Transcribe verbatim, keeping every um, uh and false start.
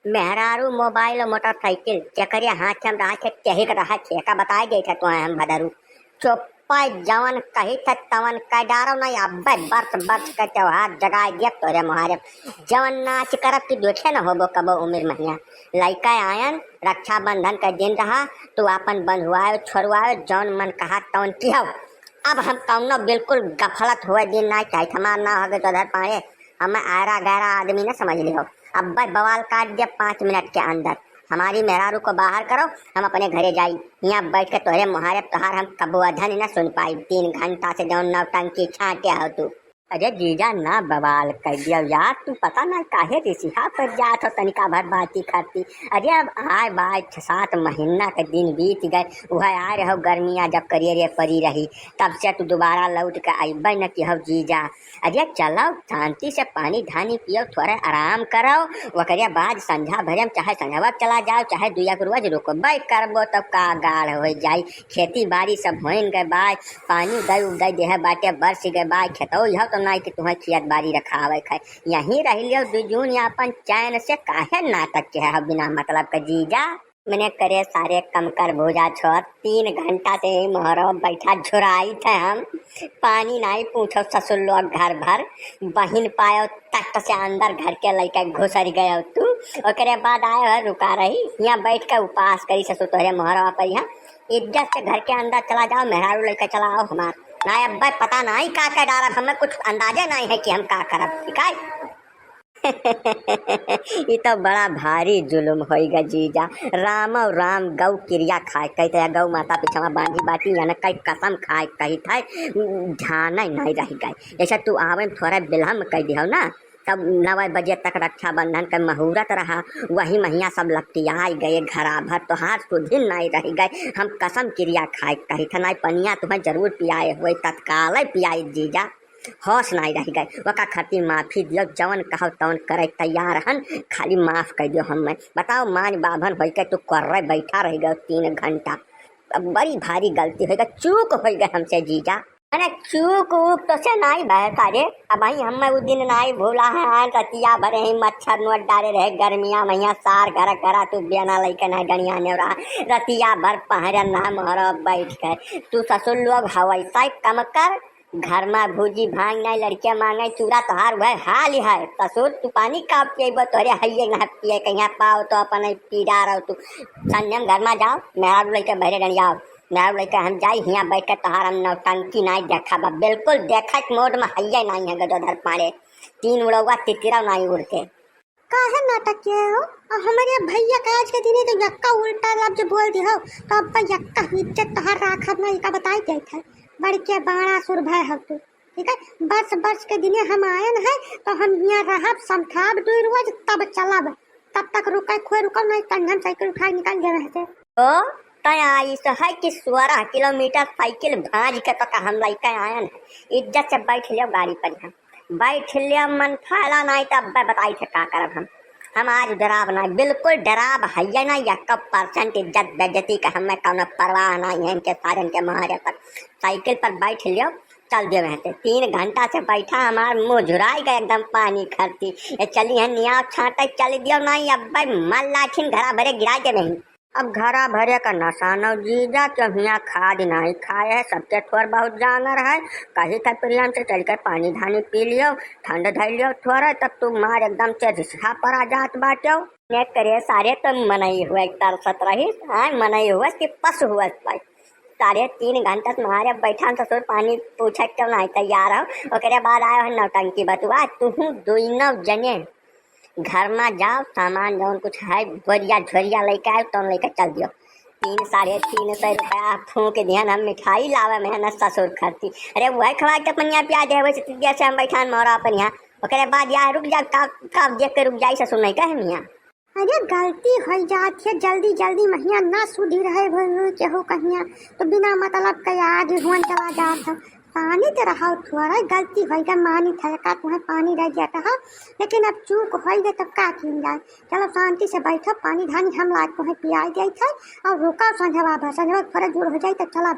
मेहरारू, मोबाइल और मोटरसाइकिल जेकरे हाथ में रहा थे, तेही के रहा थे, का बताए देत है तोहे हम भदरू। चुप्पा, जवन कही थे तवन कह डारो नहीं, अब्बे बरस बरस के त्योहार जगाए दिया तोरे मोहारे। जवन नाच करब कि देखे न होबो कबो उमिर महिया। लइका आयन, रक्षाबंधन का दिन रहा, तू आपन बंधुआयो, छोड़वायो, जौन मन कहा तौन किहो। अब हम कौनो बिल्कुल गफलत हुए दिन ना चाहित, हमार ना होगे तो धर पाए, हमें आयरा गहरा आदमी ना समझ लिहो। अब बस बवाल काट दे पाँच मिनट के अंदर। हमारी मेहरारू को बाहर करो, हम अपने घरे जाई। यहाँ बैठ के तोहरे मुहारे तोहार हम कबुआ धन न सुन पाई। तीन घंटा से जौन नौटंकी छाटे हो तू। अरे जीजा ना बवाल कर दियो यार, तू पता ना काहे रिसिहा पर जात हो तनिका भर बाती खाती। अरे अब आए बाए छह सात महीना के दिन बीत गए, वह आए रहो गर्मियाँ जब करिए रे परी रही, तब से तू दोबारा लौट के अइबे न किहो जीजा। अरे चलो शांति से पानी धानी पियो, थोड़ा आराम करो, ओकरे बाद संझा भरे में चाहे संझवा चला जाओ, चाहे दुई एक रोज रुकबे करबो, तब का गाढ़ हो जाई। खेती बाड़ी सब होइन गए बाय, पानी उदय उदय देह बाटे, बरस गए बाय, खेतौ यह तो नाई कि तुम्हें खेत बाड़ी रखावे खाए। यहीं रह लियो दुई जून या अपन चैन से, काहे नाटक के है बिना मतलब के जीजा। मने करे सारे कमकर भुजा छोर, तीन घंटा से ही मोहरो बैठा झुराई थे हम। पानी नाई पूछो ससुर लोग घर भर, बहिन पायो तट से अंदर घर के लइका घुसर गयो तू। ओकरे बाद आयो है रुका रही, यहाँ बैठ के उपास करी ससुर तोहरे मोहरवा पर यहाँ। इज्जत से घर के अंदर चला जाओ, मेहरारू लइका चला आओ हमार। ना अब्बे पता नाई का का डारब, हमें कुछ अंदाजे नाई है कि हम का करब, ठीक है? ई तो बड़ा भारी जुलुम होइगा जीजा। राम और राम गौ किरिया खाए, कहते हैं गौ माता पिछवा बांधी बाटी, यानी कई कसम खाए कही थे, ध्यान नहीं रह गए। जैसे तू आवे में थोड़ा विलम्ब कर दिहो ना, तब नौ बजे तक रक्षाबंधन के मुहूर्त रहा, वही महिया सब लपटियाए गए घरा भर, तोहार सुधिन नहीं रह गए। हम कसम किरिया खाए कही थे, नहीं पनिया तुम्हें जरूर पियाए हुए, तत्काल पियाए जीजा। होश नाई रह गए, ओका खातिर माफी दियो, जवन कहो तवन करे तैयार हन, खाली माफ कर दियो हमें। बताओ, मान बाभन होई के तू कर्रे बैठा रह गयो तीन घंटा, अब बड़ी भारी गलती होई गई, चूक होई गई हमसे जीजा। अरे चूक ऊक तो से नाई भय सारे, अब भाई हमें उ दिन नाई भूला है, आन रतिया भरे ही मच्छर नोट डारे रहे, गर्मिया महिया सार घर घरा तू बेना लइके ना गणिया ने रहा, रतिया भर पहरे ना मोहरो बैठ के, तू ससुर लोग हवैसा कम कर, घर मा भूजी भांग नाई, लड़किया मांगे चूरा, तोहार वह हाल ही है। ससुर, तू पानी का पिएबो, तोहरे हइये ना पिए, कहिया पाओ तो अपन पी जा रहो तू। संयम घर मा जाओ, मेहरारू लइके बहरे डंडियाओ, मेहरारू लइके हम जाई, हियां बैठ के तोहार हम नौटंकी नाई देखा बा, बिल्कुल देखा एक मोड मा हइये नाई है गजोधर पांडे, तीन उड़ौआ तितिरा नाई उड़ते। काहे नाटक किए हो? और हमारे भैया के आज के दिने तो यक्का उल्टा लफ्ज बोल दी हो, तो अब यक्का इज्जत तोहार राखब ना, इका बताई देत है। बड़के बाड़ा सुर भय हो तू, ठीक है? बरस बरस के दिने हम आयन है, तो हम हियां रहब, समझाब दुई रोज, तब चलब। तब तक रुके, खोए रुको, नहीं तो हम साइकिल उठा के निकाल देवे हैं से। ओ, तय आइस है कि सोरह किलोमीटर साइकिल भांज के तो का हम लइके आयन है। इज्जत से बैठ लियो गाड़ी पर यहाँ। बैठ लियो, मन फायदा नाई तो अब्बे बताई थे का करब हम। हम आज डराब ना, बिल्कुल डराब हइये ना, एक परसेंट इज्जत बेइज्जती का हमें कौनो परवाह नाई है इनके सारन के मारे पर। साइकिल पर बैठ लियो, चल दियो वहाँ से। तीन घंटा से बैठा, हमार मुंह झुराई गए एकदम पानी खरती। ये चली है निया छाटे, चल दियो नाई, अब्बे मल लाठिन घरा भरे गिरा दे नहीं। अब घरा भरे का नशा नौ जीजा के हियां खाद नाई खाए है, सबके थोर बहुत जानर है। कही था प्रेम से चल के पानी धानी पी लियो, ठंड धइ लियो थोड़ा, तब तू मार एकदम से रिसहा पर आ जात बाट्यो। ने करे सारे तो मनई हुए तरसत रही, हाँ मनई हुए कि पशु हुए भाई। साढ़े तीन घंटा से मारे बैठा हम ससुर, पानी पूछे क्यों नहीं तैयार हो। ओकरे बाद आयो है नौटंकी बतुआ, तू दोनों जने घर मा जाओ, सामान जौन कुछ है, बोरिया झोरिया लइके आयो, तौन लइके चल दियो। तीन, साढ़े तीन सौ रुपया फूंक दिहन हम मिठाई लावे में न ससुर खरती। अरे वह खवा के पनिया पिया दे, वैसे जैसे हम बैठान मोरा अपन यहाँ। ओकरे बाद यार रुक जा, का, का देख के रुक जाई ससुर नहीं कहे मियाँ। अरे गलती हो जात है, जल्दी जल्दी महिया ना सुधी रहे भर केहू कहिया, तो बिना मतलब के आगे हुन चला जात है। पानी तो रहा थोड़ा, गलती हो गया, मानी था का तुम्हें पानी रह गया था, लेकिन अब चूक हो गई तो का किन जाए। चलो शांति से बैठो, पानी धानी हम लाग तुम्हें पियाई जाई थे और रुका संझवा भर, संझवा थोड़ा जोर हो जाए तो चला।